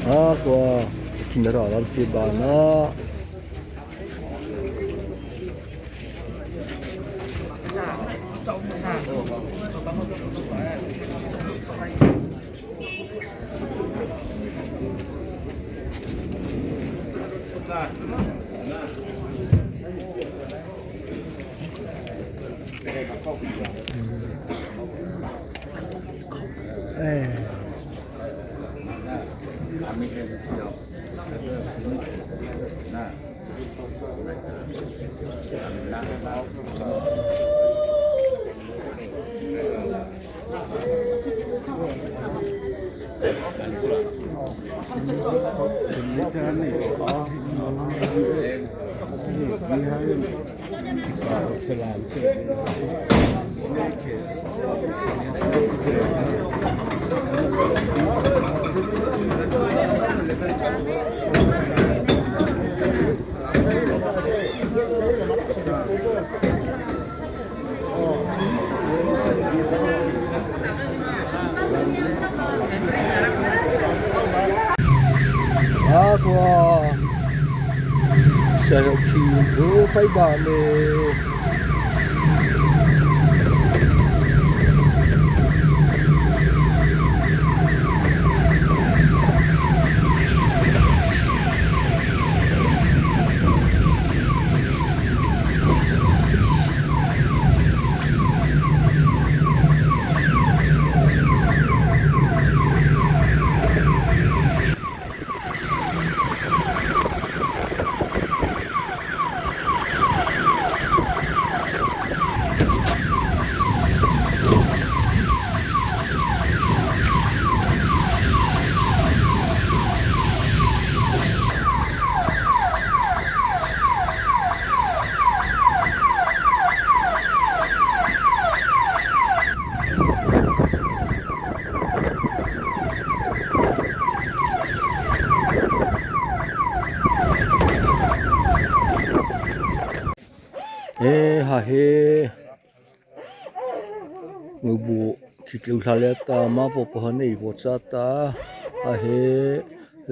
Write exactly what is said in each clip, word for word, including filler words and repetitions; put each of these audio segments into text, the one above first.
A, kua, kinara lan fi ba na. A kua, sa hio khi bu fai ba le. E, ha he. Ngu bu, khi tlu hla le ta, ma vo po ha nei vo cha ta. Ha he,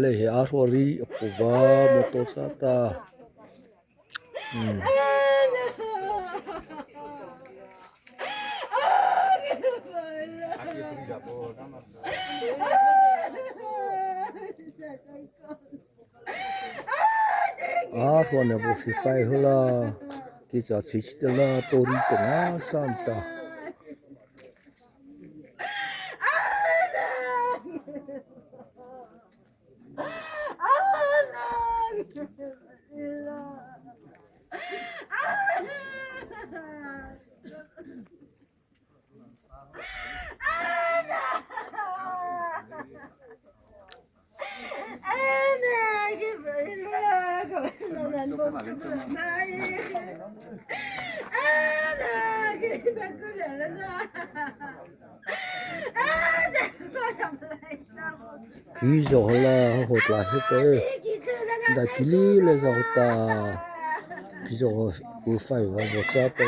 le he a hro ri, a po va, mo to cha ta. Hmm. A, hro ne vo fi fai hla. Ki cha chi chi te la, to ri te na san ta. Khi zo la, ho tla he te. Da kili le zo ta. Khi zo, u fai va vo cha te.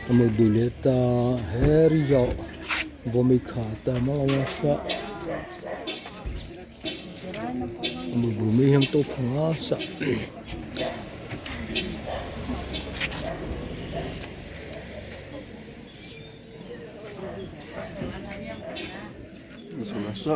Ama bu liata he ri zao, vaw mei kha ta ma la sa. Ama bu mei hiam to pha nga sa. Sa la sa.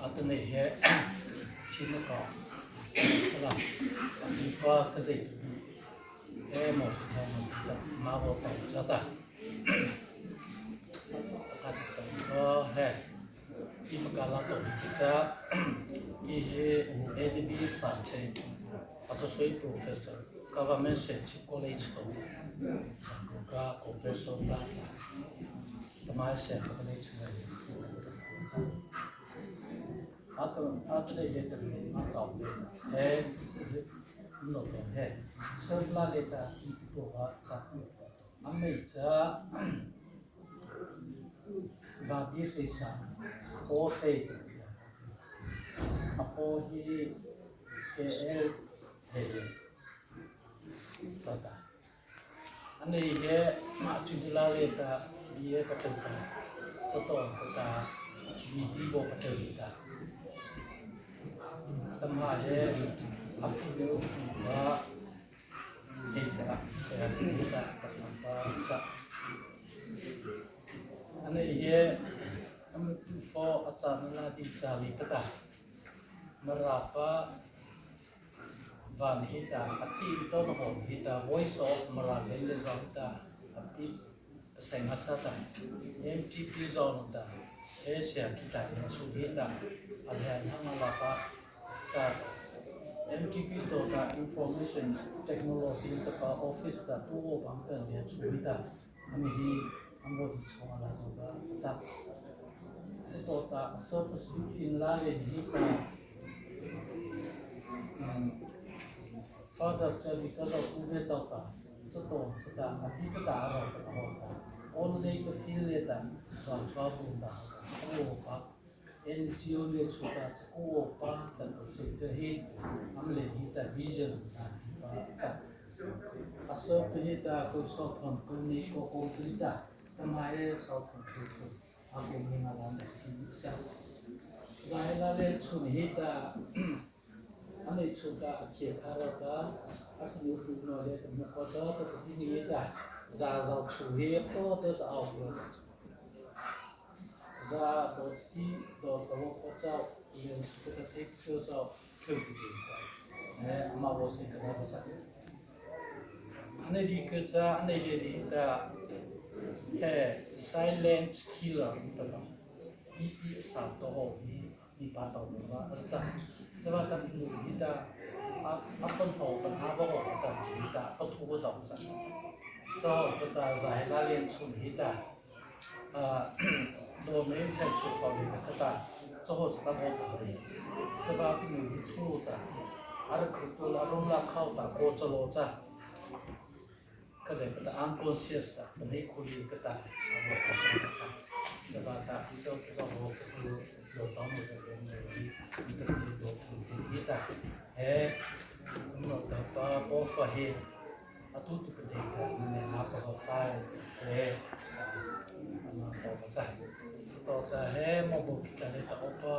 Atanoh he, sino ka, sala, atanoh ka kazei, e mo, mo, mo, ma wo pa cha ta. Ka cha ko he, i ma ka la to ki cha, i he, e di di sa che, associate professor, government se chi college to, sa ko ka professor ta. Tama se ka ne chuna. Ato, ato de de de ma ka de. He, no to he. Sir la de ta, ko ha ka. Ma Mei cha, Vadi Reisa, Paw Reisa, a paw hi K L Reisa ta. Ano he, ma chu hi la le ta, ye ka ta ta, sa to ka ta, mi di bo ka ta ta. Sa ma he, a pi do ba, he ta, sa ya ta, ka ta ba, sa. Ano he, am tu po a cha na la di cha li ka ta. Mara pa, Van hi ta, a ti to ma hom hi ta, Voice of Mara Valley zong ta, a ti, sai ma sa ta, M T P zong ta, Asia ki ta, ya su hi ta, a lian hang a la pa, sa ta, M T P to ta, Information Technology ta pa, office ta, tu o bang ta, ya su hi ta. Ami hi, ang bo di chong ala to ta, sa. Sa to ta, so to speak in la le hi ta. Um, Father study ka to ku ve chao ta. Sa to, sa ta, a di ka ta, a ro ka ta, ho ta. On le ka feel le ta, sa chua bu ta, o pa. N G O le chu ta, ko pa ta ko se ta hi, am le hi ta vision ta hi pa ta. A so ta hi ta ko so thon ko ni ko ko hi ta. Ta ma e so thon ko ko. A ko ni ma la ta hi ta. Zai la le chu hi ta. A le chu ta a ke ta ra ta. A ko ni ko no le ta mo ko ta ta ko ni ta. Za za chu hi ko ta ta au ko. Za do ti do do ko cha, len ko ta ti ko cha, ko ti ko. Eh, ama bo si ko cha. Ane di ko cha, ane di di ta. Eh, silent killer ta ba. I i sa to ho ni, ni pa to ba. Sa, sa ba ta ni ni ta. A, a pon to ba ha ba ho ta ni ta. Pa tu ba ta sa. Sa ho ta za he la len su ni ta. A, do me chai su pa ni ka ta, so ho sa bo ta ni. Sa ba ki ni thu ta. Ar khu to la rum la khau ta ko cha lo cha. Ka le ka ta unconscious ta, ka ni khu li ka ta. Sa bo ka ta. Sa ba ta, so ka bo ka khu lo ta mo ka ni. Ka ni do ni ta. He, no ta pa bo fa he. A tu tu ka dei ka, na ne na ka ba ta, eh, a na ka ba ta. To ta he mo bo ki ka le ta o pa.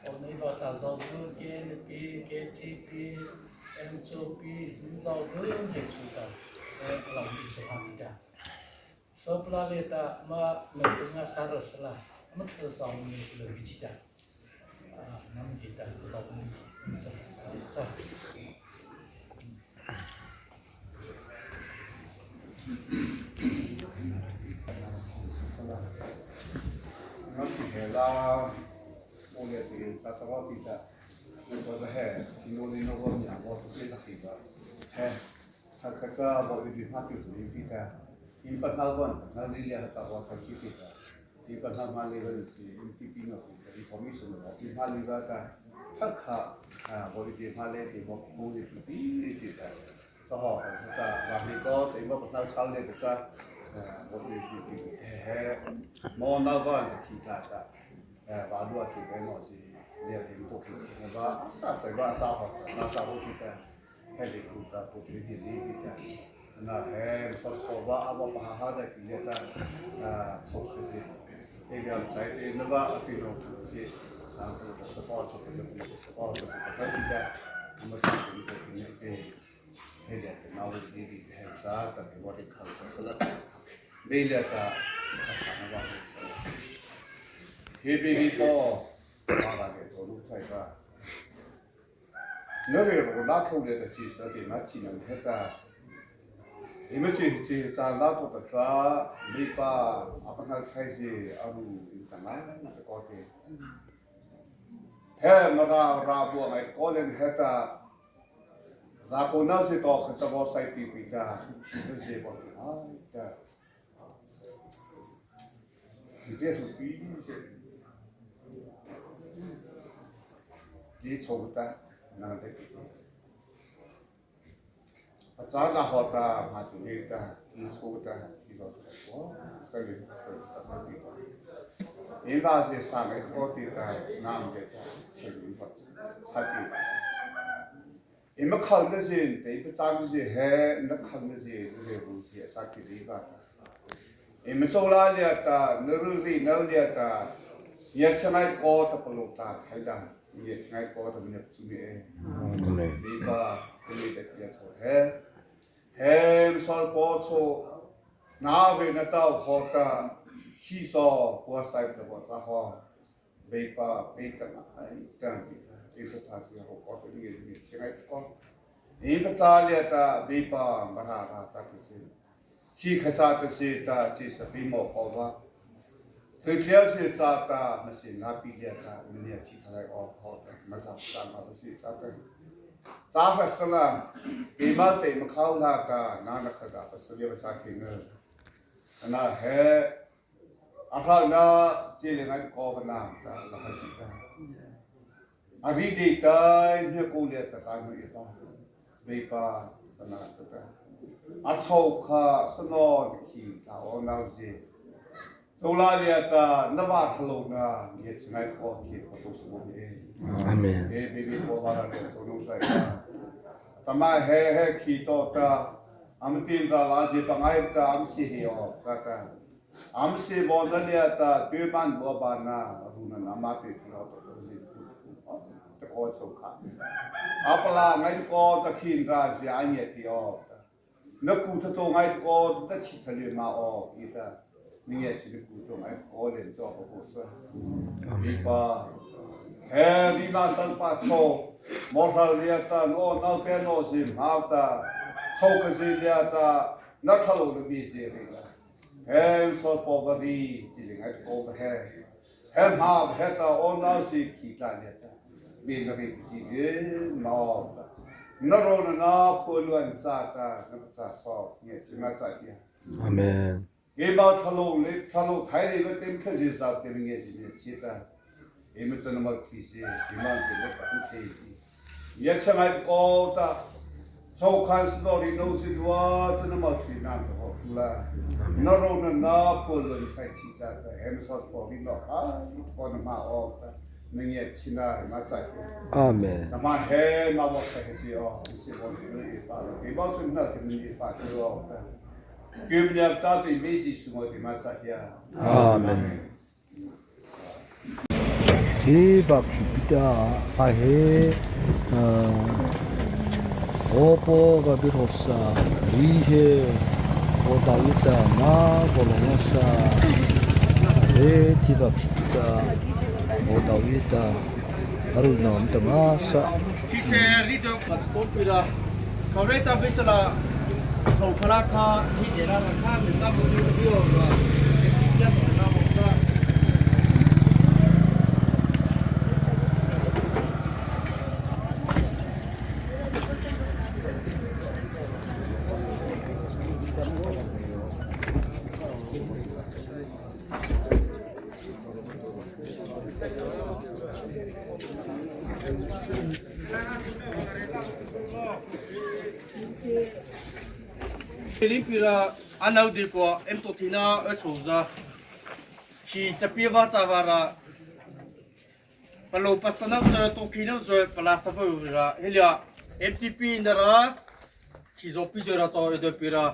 O nei ba ta zau du ke ne pi, ke ti pi, em chu pi, zau du ne chu ta. Eh, a lam pi sa ha pi ta. So pla le ta ma, me tu nga sa ra sa la, ma tu zau ne tu le pi ti ta. Ah, nam ki ta, tu zau ne, sa, sa. Ngam ti he la, mo le ti ta ta wa ti ta. Mo ta he, ti mo ni no wa ni a wa ti ta ki ba. He, ha ka ka wa ti ha ti ni ti ta. Ti pa na wa, na ni le ha ta wa ta ki ti ta. Ti pa na ma le wa ni ti, ti pi no ti, information no ti ma le wa ta. Ha ka, ha, wa ti ma le ti wa ko ni ti ti ta. Taw, ta, ba ni ko, te mo ko na sa le ka, eh, mo ni ki ki, eh, mo na ba ni ki ta ta. Eh, ba dua ki be mo si, ni ki ko ki, ba sa, te ba sa ho, na sa ho ki ta. He ni ku ta, ko ki ni ni ki ta. Na he, so ko ba, a ba pa ha ha da ki le ta, eh, so ki ki. E ga sai te na ba, a ti no ki, na ko sa ko, so ki ki, so ko, so ki ki ta. Ma sa ki ki ni ki. He liata technology di he sa ta, he wa de kha sa la. Be liata, he be bi to, ma la de to lu sai ba. Na be ro la to le ta chi sa de ma chi na he ta. He ma chi chi sa la to ta sa, be pa, a pa na sai ji, a ru, ta na, na ko te. He ma ra, ra bu ngai ko le he ta. Za ko na se to kha ta bo sai pi pi ta, se bo ai ta. Ki te su pi se. Ki cho ta, na te ki. A cha na ho ta, ma tu ni ta, ki so ta, ki Eima zie sa ngai ko ti ta nam de ta. Eima khâ na zie, eima pachâ na zie he, na khâ na zie, na le hu zie sa ki ri ba. Eima chô la lia ta, na ru ri na lia ta. Ngiachhie ngai ko ta palôh ta khai ta. Ngiachhie ngai ko ta mia chu mi e. Amen. Ri ba, ri ta tia cho he. He, sawlpa chô, na ve na tao haw ta, khi saw, pua sai ta baw ta haw. Beipa, bei ta na, ai, ta, ei ta ta si haw ko ta ni, ni, si ngai ko. Ei ta cha lia ta, beipa, ma ra ra ta ki si. Khi kha cha ta si ta, si sa bi mo ko va. Thei thei si cha ta, ma si na pi lia ta, ni a chi ta lai o ko ta, ma cha cha ma si cha ta. Cha ha sa la, bi ma te ma khau la ta, na na kha da pa sa lia ba cha ki nge. Na he, a kha na, chi le ngai ko ka na, ta, la ha chi ta. A vi de ta, ni ko lia ta ka no i ta. Beipa, ta na ta ta. A chô kha, sa no, khi ta o na zie. Tula lia ta, na va thalo na, ye chingai ko ki ko to su ni. Amen. E, bi bi ko va ra ko no sai ta. Tama he he ki to ta, am tin ta la zie pa ngai ta, am si he o, ta ta. Am si bo na lia ta, tu man bo ba na, ru na na ma te ki o to to ni. Ta ko chô kha. A pa la ngai ko ta kin ra zie a ye ti o. Na ku ta to ngai ko ta chi ta le ma o, i ta. Ni ye chi ku to ngai ko le to ko ko sa. Amen. Ri pa. He ri ma san pa cho. Mo hra lia ta no na pe no zi ma ta. Cho ka zi lia ta. Na tha lo na bi zi ri la. He so po ba ri zi le ngai ko ba he. He ma he ta o na zi ki ta lia ta. Bi na ri zi ri ma o ta. Na ro na na po luan sa ta na sa so. Ni chi na sa ya. Amen. Eima thalo le, thalo thai le, le tem kha zi zau tem nge zi ne chi ta. Eima chana ma thi zi, eima zi le pa thi zi. Ya cha ngai ko ta. Chô khan story no zi dua, chana ma thi na ta ho la. Na ro na na po lo ni sai chi ta ta, hem sa story no ha, ko na ma o ta. Na nge chi na ma cha. Amen. Na ma he ma bo sa he zi o, zi bo zi le pa. Eima zi na ti ni pa ti o ta. Amen. Theipa khih pi ta, a he, a, aw paw va bi hro sa, ri he, aw dau i ta, ma, aw lo na sa, a he, theipa khih pi ta, aw dau i ta, a ru na om ta ma sa. Khi che ri to ka to pi ra. Ka re cha be sa la. Chô kha la kha hi de la kha mi cha bu ni ka pi o la. Ke pi ya to na mo cha. Limpi ra, a nau di ko, em to thina, e chô za. Khi cha pi va cha va ra. Palôh pasa nau zo, to khi nau zo, pala sa vo ra. Helia, M T P na ra. Khi zo pi zo ra cho e do pi ra.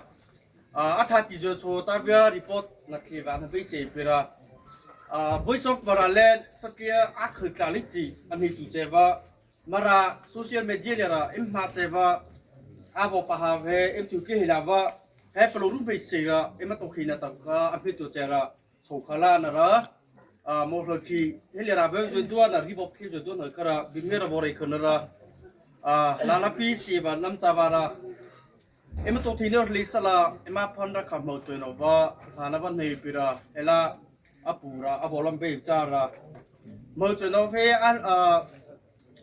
A, a tha ti zo cho ta via report na khi va na be se pi ra. A, Voice of Mara le sa kia a khoi tla li chi, a mi tu che va. Mara social media le ra, im ma che va. A vo pa ha ve, im tu ke hi la va. He palôh ru be se ra, im to khi na ta ka, a mi tu che ra. Chô kha la na ra. A, mo hlo khi, he le ra be zo dua na, ri bo khi zo dua na kha ra, bi me ra bo re kha na ra. A, la la pi si ba nam cha ba ra. Ema to thei no hli sa la, ema phone ra kha mo choi no ba, hla na ba nei pi ra, ela, a pu ra, a bo lam be cha ra. Mo choi no he, a, a,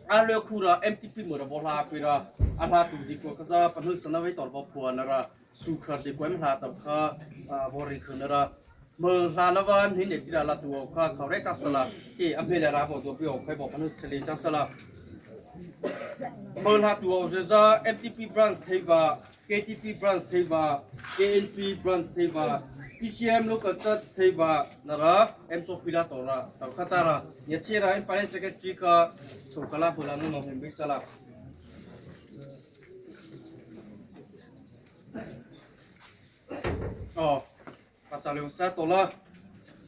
a le khu ra, M T P mo ra bo hla pi ra, a hla tu di ko ka za, pa nu sa na ve tor bo pu na ra, su kha di ko em hla ta kha, a, bo ri khu na ra. Mo hla na va, ni ne ti ra la tu o kha, kha re cha sa la, e, a me le ra bo do pi o kha bo pa nu sa le cha sa la. Mo hla tu o ze za, M T P branch thei ba, K T P branch thei ba, K N P branch theipa, E C M local church theipa nata, M Sopila tora, tao kha chara, ya chira, em pare secretary kha, chokala hula no no hembi sala. Oh, pachaliu sa tola.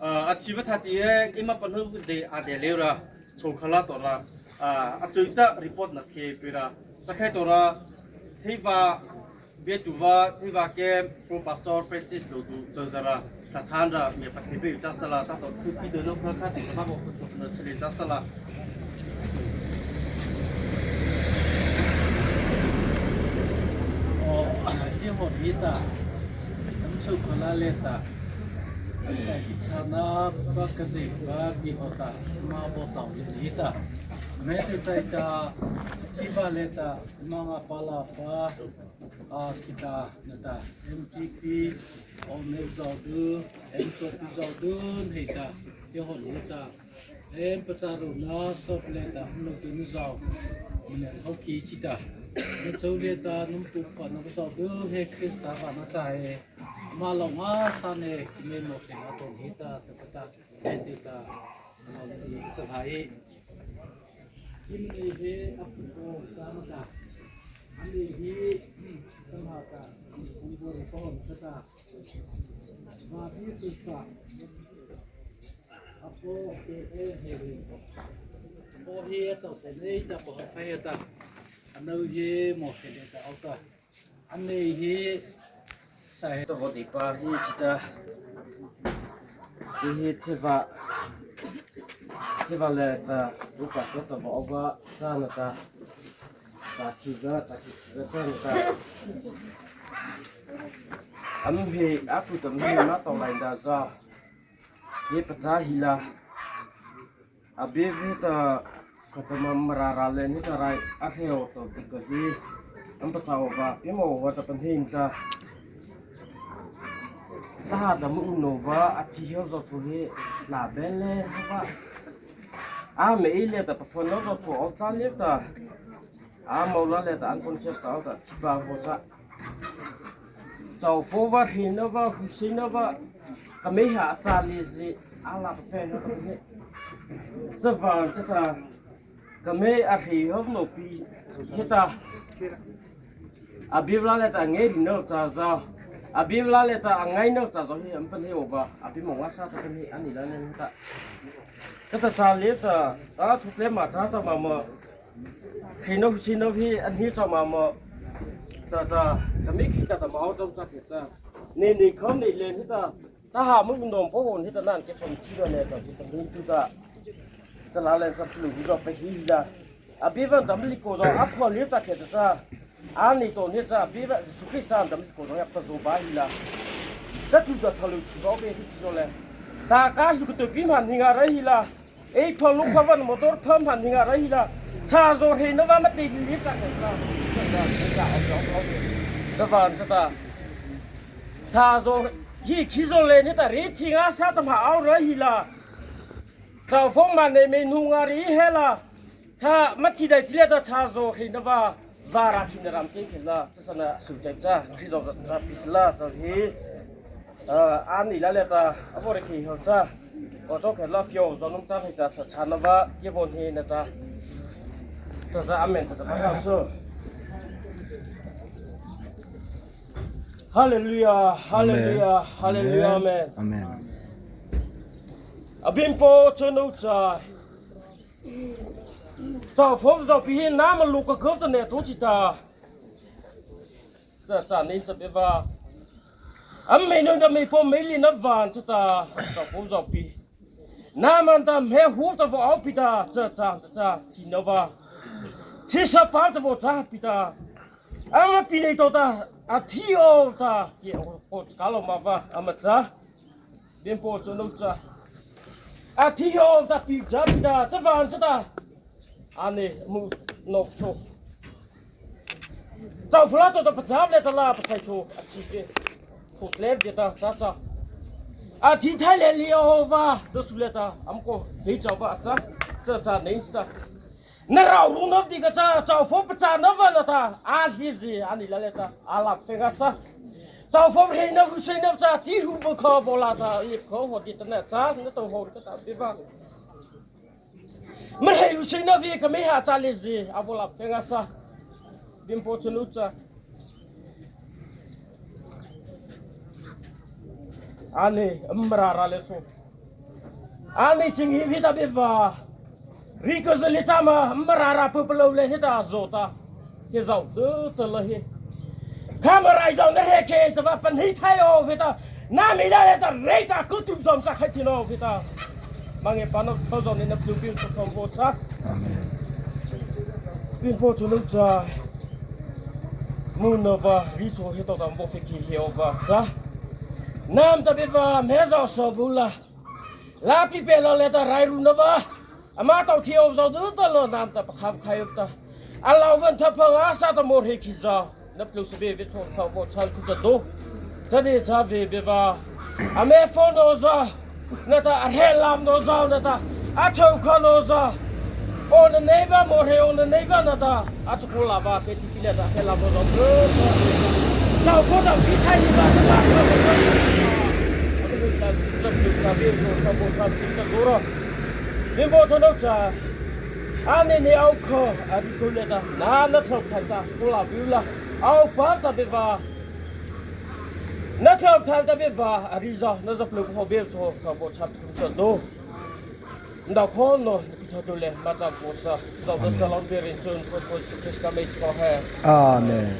Ah, a chi va thati e, ima panu de a de leura, chokala tora. Ah, a chuta report na khe pira. Sakhai tora, theipa, Bietuva, theipa ke, pro pastor, prestige lo tu, chozara, ta chandra, me pa thepe, cha sala, cha to, tu pi de lo, kha, kha, ti, kha, bo, kha, kha, chile, cha sala. Oh, hi ho hi ta. Am chu ko la le ta. Ka hi cha na, ba ka zi ba bi ho ta. Ma bo ta hi ta. Me te chai ta. Hi ba le ta. Ma nga pa la pa. A kita na ta. M T P. O me zau du. M so pi zau du. Hi ta. Hi ho hi ta. Em pachârôhna sawp liata hmô tu na zao, menen hawh ki chi ta. Na chô liata nâ pu pa na zao tu he Krista vâna cha he. Ama lâ ngâsâ ne keimo hmô khe na tao hi ta, ta ta ta. He ti ta. Ama ti cha hai. Keimo he a pu ko sa ma ta. Ani hi, sa ma ta. Ani ko ri ko hmô ta. Apo, apo, he, he. Apo hi a chau te nei ta, apo ha fai ta. A nô hi mo he le ta au ta. A nei hi sa he ta vo di pa hi chi ta. Hi hi theva. Theva le ta, u pa ta ta vo va cha na ta. Cha ki ga, cha ki ga cha na ta. Am hi, a pu tam hi ma tao lai da za. Hi pachâ hi la. A bie vi ta, ka ta ma Mara ra le ni ta rai, a he o to ti ka hi. Am pachâ o va, pi mo va ta pan hin ta. Ta ha ta mu no va, a ti hio zo chu hi, la be le ha va. A me i le ta pa phone no zo chu o ta le ta. A mo la le ta unconscious ta o ta, chi ba vo cha. Chau fo va hri na va, hu si na va, ka mei ha a cha li zi, a la ka fe na ka mei. Cha va cha ta, ka mei a hri ho no pi, he ta. A bi la le ta ngai ri no cha za. A bi la le ta a ngai no cha za hi am pan he o va. A bi mo nga sa ta pan he ani la le ta. Cha ta cha le ta, a thu le ma cha ta ma ma. Hri no hu si no hi an hi cha ma ma. Ta ta, ka mei khi ta ta ma o cha cha ke cha. Ni ni khom ni le hi ta. Ta ha mu no po hon hi ta nan ke chom ki ro le ta hi ta ni tu ta. Cha la le sa plu hi ro pa hi la. A bi van ta mi li ko zo a pho li ta ke ta cha. A ni to ni cha a bi va Jisu Krista ta mi li ko zo ya pa zo ba hi la. Cha tu ta cha lu chi ba o be hi zo le. Ta ka lu ko to pi man hi nga ra hi la. Ei pho lu ko van motor pho man hi nga ra hi la. Cha zo he na va ma te li ta ke ta. Cha van cha ta. Cha zo hi khi zo le ni ta ri thi nga sa ta ma au ra hi la. Ka fo ma ne me nu nga ri he la. Cha ma thi dai ti le ta cha zo he na va. Va ra khi na ram ke ke la. Cha sa na su chai cha. Khi zo cha pi la ta hi. A, a ni la le ta. A bo re khi ho cha. Ko cho ke la fio zo nung cha he cha cha cha na va. Ke bo he na ta. Ta cha amen ta ta ba ka so. Hallelujah, hallelujah, hallelujah, amen. Amen. Abim po cho no cha. Cha fo zo pi hi na ma lu ka ko ta ne to chi ta. Cha cha ni sa be ba. Am me no na me po me li na van cha ta. Cha fo zo pi. Na man ta me hu ta vo au pi ta. Cha cha cha. Chi no va. Chi sa pa ta vo cha pi ta. Ama pi nei to ta, a thi o ta, ke o, o, ka lo ma va, ama cha. Biem po cho no cha. A thi o ta pi cha pi ta, cha van cha ta. A ne mu no cho. Cha fula to ta pa cha le ta la pa sai cho, a thi ke. Ko tle de ta, cha cha. A thi thai le li o va, do su le ta, am ko, ve cha va cha. Cha cha nei ta. Na rao ru na di ka cha, cha fo pa cha na va na ta, a zi zi, a ni la le ta, a la fe nga sa. Châ pho rei na hu sei na cha ti hu bo kha bo la ta, i kho ho di ta na cha na to ho ka ta bi ba. Ma rei hu sei na vi ka me ha cha le zi a bo la pe nga sa. Bimpo chunu cha. Ani, Mara ra le so. Ani ching hi vita beva. Riko zali chama, Mara ra pu palo le hita zota. He zau, du ta la he. Kamara zau na he ke, ta va pan hi thai o vita. Na mi da le ta re ta ku tu zom sa khai ti no vita. Mange pa no to zom ni na tu bil to kom bo sa. Amen. Bimpo chunu cha. Mu no va, ri cho he to ta mo fe ki he o va. Cha. Nam ta beva, me zau so bu la. La pi pe lo le ta rai ru na va. Ama tau thi o zau du ta lo nam ta pa kham khai ta. A lau van tha pha nga sa ta mo he ki za. Na plu sa be ve cho sa bo chan ku cha do. Cha de cha ve be va. A me pho no za. Na ta a he lam no za na ta. A chau kha no za. O na nei va mo he o na nei va na ta. A cha ko la va pe ti ki le ta he lam no za. Chau ko ta pi thai ni va ta. A me cha cha cha ve cho sa bo sa pi cha do ra. Ni bo cha no cha. A ne ne au kho, a bi ko le ta, na na thok thai ta, ko la bi la, au pa ta be va. Na thok thai ta be va, a ri za, na za plu ho be cho, sa bo cha plu cha do. Nda kho no, pi tho do le, ma cha ko sa, sa do sa lo be rin chun, ko ko su kes ka me cho he. Amen.